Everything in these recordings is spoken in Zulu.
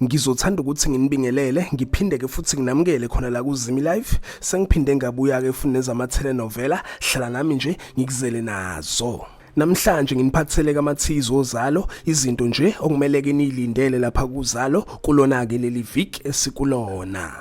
Ngizothanda ukuthi nginibingelele ngiphinde ke futhi nginamukele khona la kuZimi Live. Sengiphinde ngabuya ke futhi nezama telenovela, hlala nami nje ngikuzele nazo. Namhlanje nginiphathele kamathizi ozalo izinto nje okumele ke nilindele lapha kuzalo kulona ke leli viki esikulona.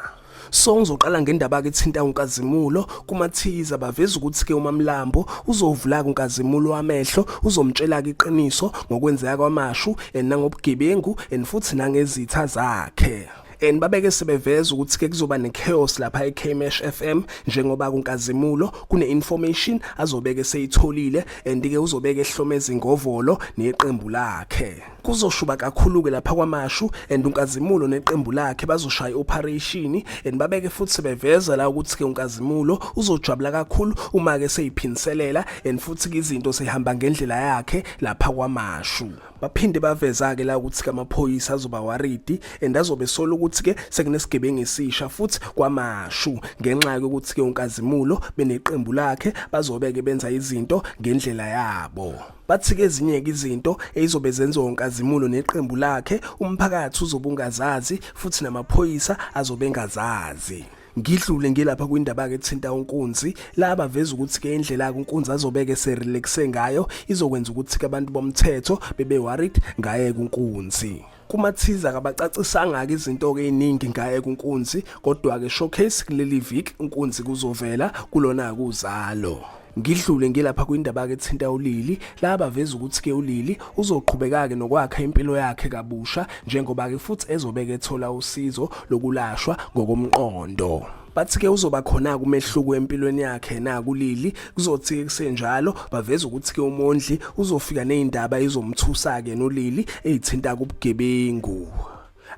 So ngizoqala ngendaba ke thinta uNkazimulo kumathiza baveza ukuthi ke uMamlambo uzovula kuNkazimulo amehlo uzomtshela ke iqiniso ngokwenzeka kwamashu and nangobugebengu and futhi nangezitha zakhe. And babeke sebeveza ukuthi ke kuzoba nechaos lapha eKMash FM njengoba kuNkazimulo kune information azobeke seyitholile and ke uzobeke ehlomeza ingovolo neqembu lakhe. Kuzoshuba kakhulu ke lapha kwaMashu and uNkazimulo neqembu lakhe bazoshaya ioperation and babeke futhi sebeveza la ukuthi ke uNkazimulo uzojabula kakhulu uma ke seyiphinselela and futhi ke izinto sehamba ngendlela yakhe lapha kwaMashu. Baphinde baveza ke la ukuthi ke amaphoyisa azoba worried and azobe sola ukuthi ke sekunesigebengu esisha futhi kwaMashu ngenxa yokuthi ke uNkazimulo beneqembu lakhe bazobe ke benza izinto ngendlela yabo. Bathi ke ezinye ke izinto ezizobe zenziwa uNkazimulo neqembu lakhe umphakathi uzobe ungazazi futhi namaphoyisa azobe engazazi. Ngidlule ngilapha kwindaba ke ethinta uNkunzi la baveza ukuthi ke indlela ke uNkunzi azobeke serelaxe ngayo izokwenza ukuthi ke abantu bomthetho bebe worried ngaye kuNkunzi. Kumathiza kabacacisanga ke izinto ke eziningi ngaye kuNkunzi kodwa ke showcase kuleli viki uNkunzi kuzovela kulona kuzalo. Ngidlule ngilapha kwindaba ke ethinta uLili la baveza ukuthi ke uLili uzoqhubeka ke nokwakha impilo yakhe kabusha njengoba ke futhi ezobeke ethola usizo lokulashwa ngokomqondo. Bathi ke uzoba khona kumehluko empilweni yakhe na kuLili kuzothi ke kusenjalo baveza ukuthi ke uMondli uzofika nezindaba ezomthusa ke noLili ezithinta kubugebengu.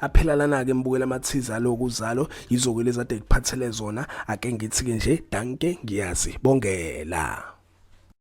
Aphela lana ke mbukela amathiza aloku uzalo yizoke lezi ade kuphathele zona ake ngithi ke nje danke ngiyazi bongela.